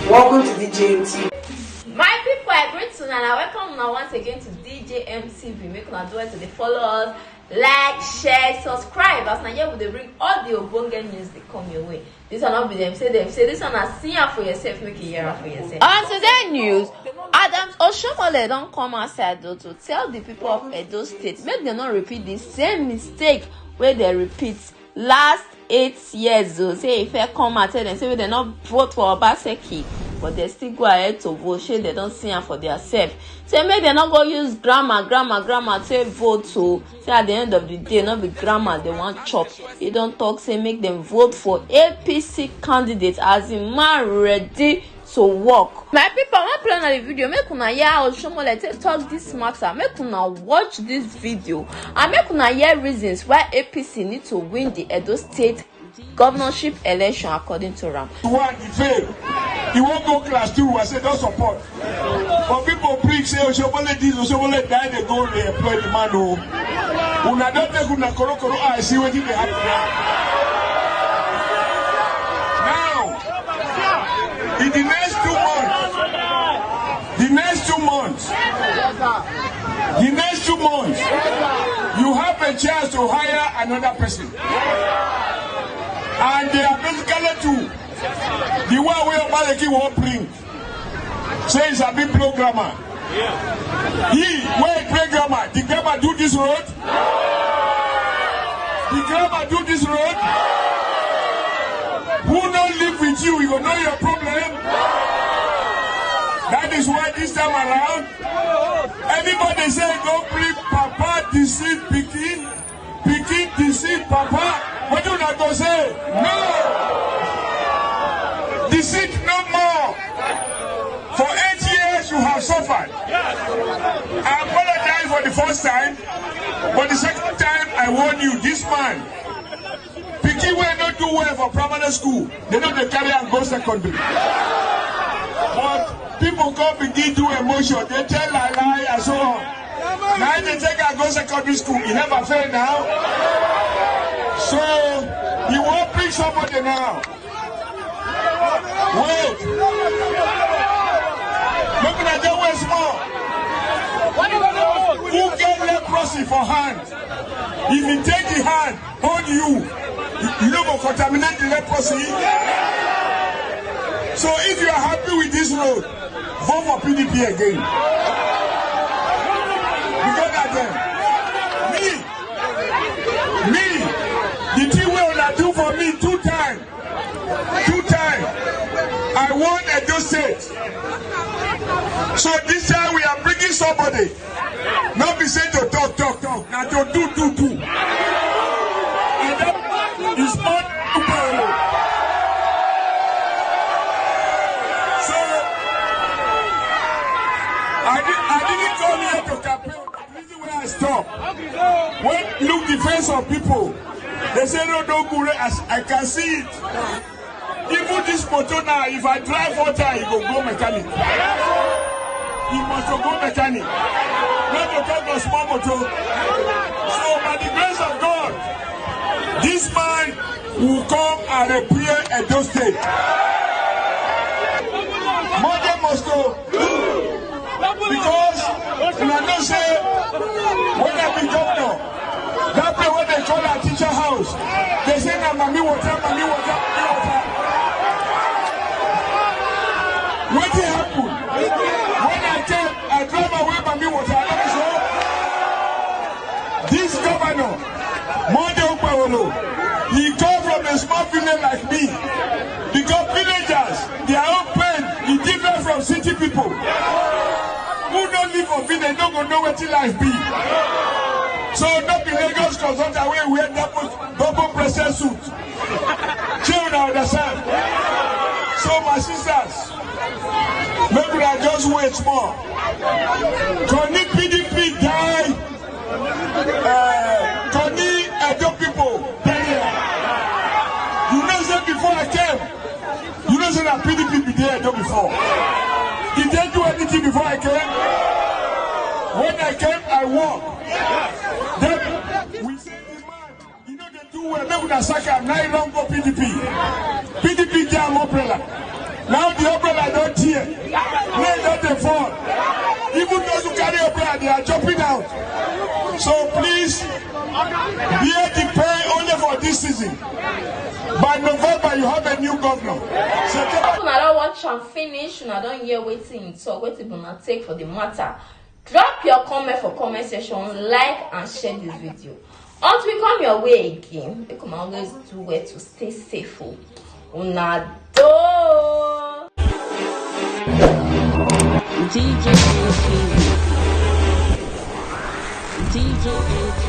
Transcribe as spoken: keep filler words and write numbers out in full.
Welcome to D J M T V. My people, I greet una and I welcome una once again to D J M T V. Make una do well to dey follow us, like, share, subscribe. As na here we dey bring all the ogbonge news dey come your way. This one no be dem say dem say, this one na see am for yourself, make you hear am for yourself. On today news, Adams Oshomole don come outside though to tell the people of Edo State make dem no repeat the same mistake wey dem repeat last eight years o. Say e first come out tell dem say make dem no vote for Obaseki, but dem still go ahead to vote. Shey dem don see am for their self? Say make dem no go use grammar, grammar, grammar take vote o. Say at the end of the day, no be grammar dem wan chop. E don talk say make dem vote for A P C candidate as the man ready to work. My people, I wan play una the video make una hear how Oshomole take talk this matter. Make una watch this video and make una hear reasons why A P C need to win the Edo State governorship election according to am. One, he fail. He won't go class two. I said, don't support. But people preach, say, Oshomole this, Oshomole that, they go, they employ the man. Oh. Una don't take una koro koro eye, see what they have now. Now, in the next two months, the next two months, the next two months, you have a chance to hire another person. And they are basically two. The one where Maliki won't bring. Say it's a big programmer. He, where he play grammar, the grammar do this road? The grammar do this road? Who don't live with you, you know your problem. That is why this time around, anybody say don't bring Papa deceive pikin, pikin deceive Papa. What do you go say? No! Deceit no more! For eight years you have suffered. I apologize for the first time, but the second time I warn you, this man, pikin wey no do well for primary school, they no dey carry am go secondary. But people come begin do emotion, they tell lie lie and so on. Now they take am go secondary school, he never fail now. So he won't preach somebody now. Wait. Make una dey wait small. Who get leprosy for hand? If you take the hand, hold you, you no go contaminate the leprosy. So if you are happy with this road, vote for P D P again. Because that time, me, me, the thing wey una do for me two time, two time, I won Edo State. So this time we are bringing somebody. Not be say to talk, talk, talk. Now to do, do, do. And that is not. So I, did, I didn't come here to campaign. The reason why I stop. When look the face of people, they say no, don't go. As I can see it. Even this motor now, if I drive water, it go go mechanic. It must go mechanic. Not to talk of small motor. So by the grace of God, this man will come and repair Edo State. Monday must go. Because una know say when I be governor, that place wey they call our teacher house, they say na mami water, mami water, mami water. Wetin happen? When I came, I drive away mami water. Let me show. This governor, Monday Okpawolo, he come from a small village like me. Because villagers, their own pain, he different from city people. Who don't live for village, no go know wetin life be. So no be Lagos consultant wey wear double double breasted suit. Shey una understand? So my sisters, make una just wait small. Koni P D P die. Uh, Koni Edo people, tell you. You know say before I came, you know say na P D P be there Edo before. Did they do anything before I came? When I came, I work. Then we say the man, you know they do well. Make una sack am. Now you don't go P D P. P D P dey am umbrella. Now the umbrella don tear. Rain don dey fall. Even those who carry umbrella, they are jumping out. So please, bear the pain only for this season. By November, you have a new governor. September. Una don watch am finish, una don hear wetin he talk, wetin una take for the matter. Drop your comment for comment section, like and share this video. Until we come your way again, make una always do well to stay safe o. Una do. D J A P. D J A P.